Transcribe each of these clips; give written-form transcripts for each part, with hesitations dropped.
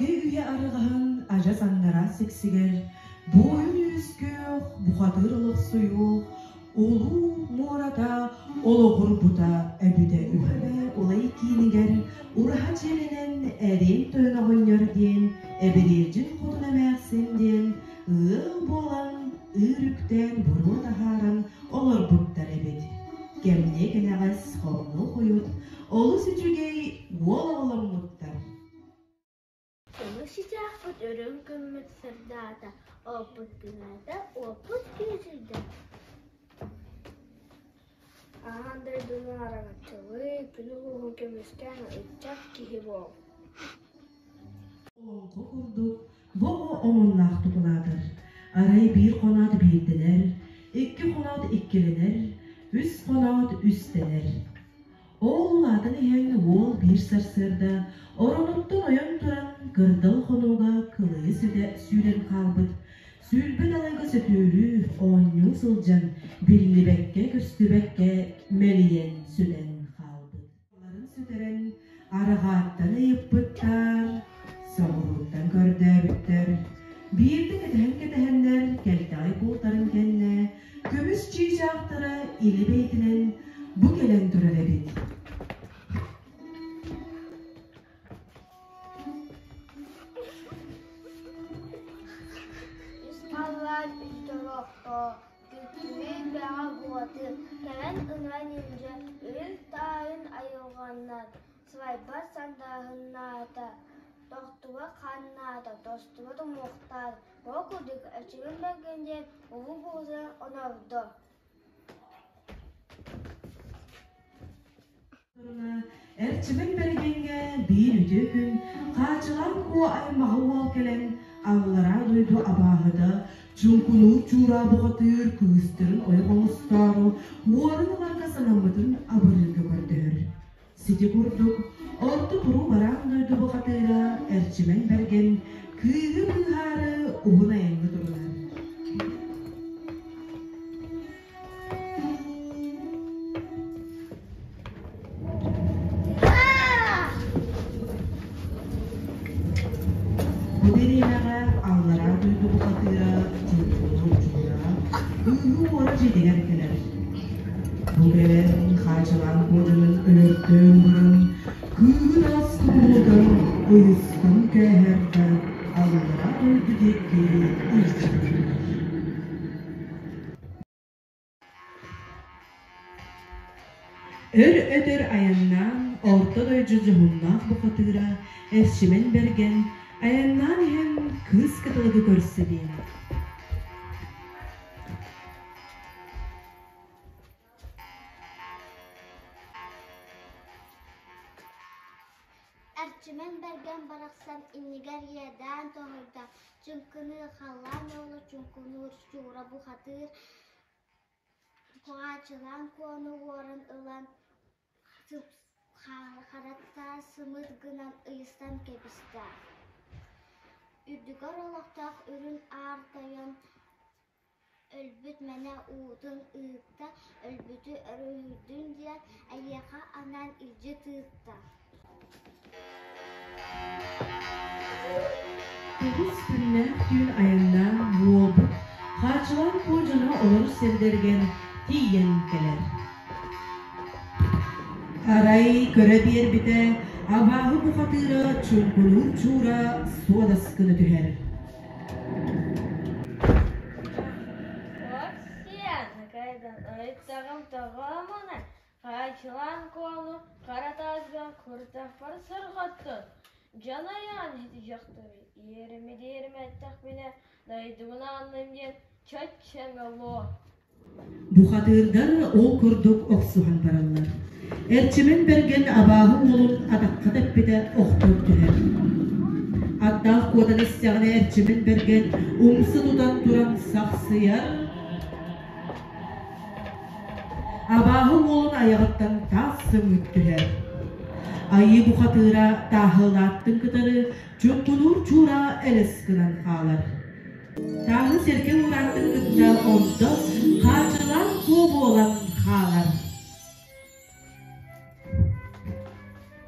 Аныгы үйэ арыҕаһын адьас аннараа сиксигэр буойун үөскүөх, бухатыыр олохсуйуох улуу муората олоҕурбута эбитэ үһү. Улай киинигэр ураһа дьиэлэнэн Эриэн Тойон оҕонньор диэн Эбириэлдьин хотун эмээхсин диэн ыал буолан ыыр үктээн буруо таһааран олорбуттар эбит. Кэмниэ кэнэҕэс хомнуо хойут олус үчүгэй уол оҕоломмуттар. Көмүс чычаахпыт үрүҥ күммүт сырдаата, оппут күнээтэ, уоппут күүсүйдэ. Аан дойдуну араҥаччылыы, күн улууһун көмүскээн ыччат киһи буол. Олоҥхо курдук бу оҕо омуннаахтык улаатар. Арай биир хоноот биирдэнэр, икки хоноот иккилэнэр, үс хоноот үстэнэр. Ол улаатан иһэн уол биир сарсыарда оронуттан ойон туран кырдал хонууга кылыйа сүтэ сүүрэн хаалбыт, сүүрбэ далайга сөтүөлүү оонньуу сылдьан биллибэккэ-көстүбэккэ мэлийэн сүтэн хаалбыт. Ларын сүтэрэн арҕааттан ыйыппыттар, соҕурууттан көрдөөбүттэр. Биирдэ кэтэһэн-кэтэһэннэр кэлтэҕэй буолтарын кэннэ көмүс чыычаахтара или бэйэтинэн бу кэлэн турар эбит. Үс халлаан үс дьолоохтоо, Күтүрү бэҕэ буоту, кэлэн ыҥыран илдьэ, үрүҥ таайын айылҕаннар, свайбат сандааһыннаата, тохтубат хааннаата, тостубат уҥуохтаах, ол курдук Эрчимэн Бэргэн диэн улуу буолуутун онордо. Эрчимэн Бэргэҥҥэ биир үтүө күн Хаачылаан Куо аймаҕа уол кэлэн аллараа дойду абааһыта чуҥкунуур чуураа бухатыыр кыыстарын ойох оҥостоору уорун ыларга санаммытын абырыырга көрдөһөр. Сити курдук орто туруу бараан дойду бухатыыра Эрчимэн Бэргэн кыыһы быыһаары уһун айаҥҥа турунар. Бу дэриэбинэҕэ аллараа дойду бухатыыра Чуҥкунуур Чуура кыыһы уора дьиэтигэр кэлэр. Бу кэлэн хаачылаан куодьунун өлөртөөн баран, кыыһы таас куруутан ыйыстан кээһэр да аллараа дойду диэки илдьэ турар. Өр-өтөр айаннаан орто дойду дьоһуннаах бухатыыра Эрчимэн Бэргэн айаннаан иһэн кыыс кыталыгы көрсө биэрэр. Эрчимэн Бэргэн барахсан иннигэр иэдээн тоһуйда, чыҥкыныы халлаан уола чуҥкунуур чуура бухатыыр Куҕаачылаан Куону уоран ылан хараттаа сымыыт гынан ыйыстан кэбистэ. Үрдүгэр олохтоох үрүҥ аар тойон өлбүт мэнэ уутун ыытта, өлбүтү өрүһүйдүн диэн эйиэхэ анаан илдьи тыытта. Тоҕус күннээх түүн айаннаан уолбут Хаачылаан Куо дьоно олорор сирдэригэр тиийэн кэлэр. Арай көрө биэрбитэ абааһы бухатыыра чуҥкунуур чуура суодас гына түһэр. Ыйыттаҕым тоҕо омуна, Хаачылаан Куону хара тааска куртахпар сырҕаттын, дьон айаан иһитиэхтэрэ, иэримэ-диэримэ эттэхпинэ, дойдубун аанным диэн чаччаҥалуо. Бухатыырдар ол курдук охсуһан бараллар. Эрчимэн Бэргэн абааһы уолун атахха тэппитэ охтон түһэр. Аттаах куотан истэҕинэ Эрчимэн Бэргэн умса тутан туран сахсыйар, Абааһы уолун айаҕыттан таас сымыыт түһэр. Айыы бухатыыра тааһылааттын кытары чуҥкунуур чуура элэс гынан хаалар. Тааһы сиргэ уурааттын кытта онто хаачылаан куо буолан хаалар.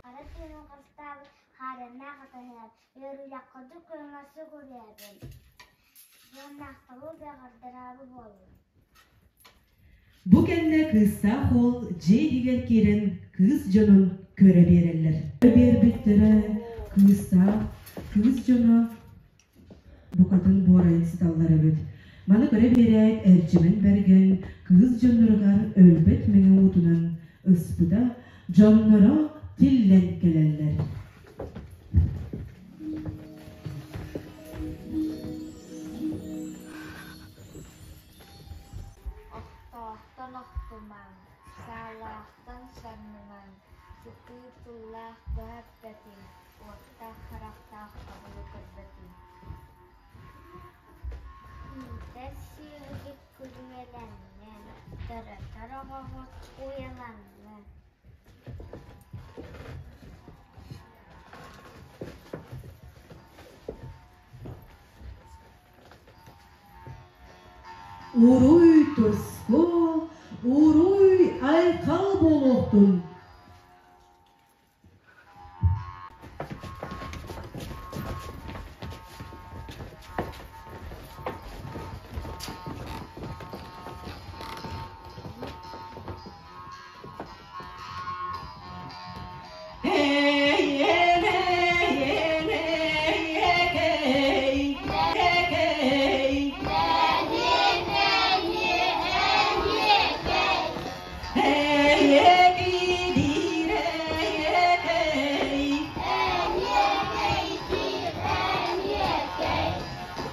Хара тыынын харыстаабыт хаарыаннаах ата. Сыһыан, үөрүүлэххэ кыҥасы күрээбин, дьонноохтору бэҕэрдэрээри буоллун. Бу кэннэ кыыстаах уол дьиэ иһигэр киирэн кыыс дьонун көрө биэрэллэр. Биэрбиттэрэ кыыстаах кыыс дьоно букатын буорайан сыталлар эбит. Маны көрө биэрээт Эрчимэн Бэргэн кыыс дьонноругар өлбөт мэҥэ уутунан ыспыта, дьонноро тиллэн кэлэллэр. Охтоохтон охтумаҥ, саалаахтан саҥнымаҥ, сытыы тыллаах быһа эппэтиҥ, уоттаах харахтаах тобулу көрбөтүҥ. Иитэр сүөһүгүт күрүөлэннэ, төрөтөр оҕоҕут уйаланна. Уруй туску, уруй айхал буолуохтун!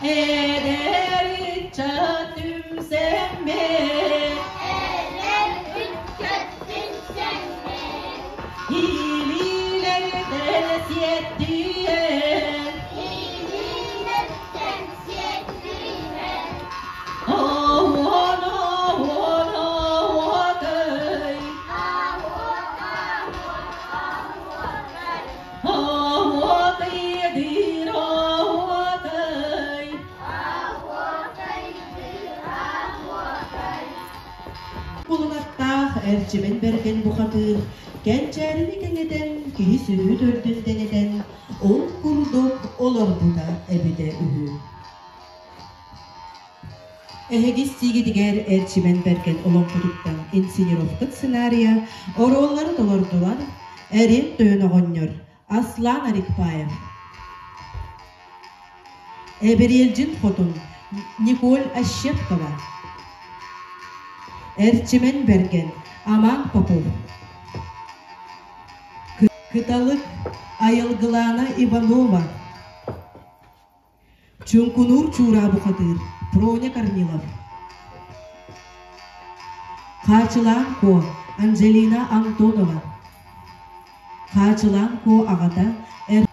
Эдэр ыччат түмсэммит Илиилэртэн сиэттиэн Оһуон, оһуон, оһуокай Оһуокайдыыр оһуокай Кулунаттаах Эрчимэн Бэргэн бухатыыр кэнчээрини кэҥэтэн, киһи сүрү төрдүн дэнэтэн, ол курдук олорбута эбитэ үһү. Эһиги истиигитигэр Эрчимэн Бэргэн олоҥхотуттан инсценировкыт сценарийа оруоллары толордулар Эрин Тойон оҕонньор Аслан Арикпаев, Эбириэлдьин Хотун Николь Ощепкова, Эрчимэн Бэргэн Аман Попов, Кыталык Айылгылаана Иванова, Чуҥкунуур Чуураа бухатыыр Проня Корнилов, Хаачылаан Куо Анжелина Антонова, Хаачылаан Куо аҕата Эр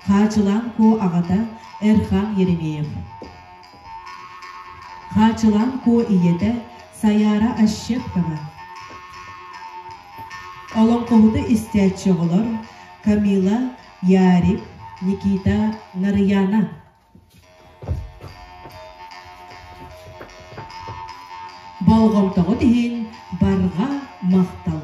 Хаачылаан Куо аҕата Эрхан Еремеев, Хаачылаан Куо ийэтэ Сайаара Ощепкова, Олоҥхоһуту истээччи оҕолор Камила Ярик, Никита, Нарыйаана. Болҕомтоҕут иһин барҕа махтал!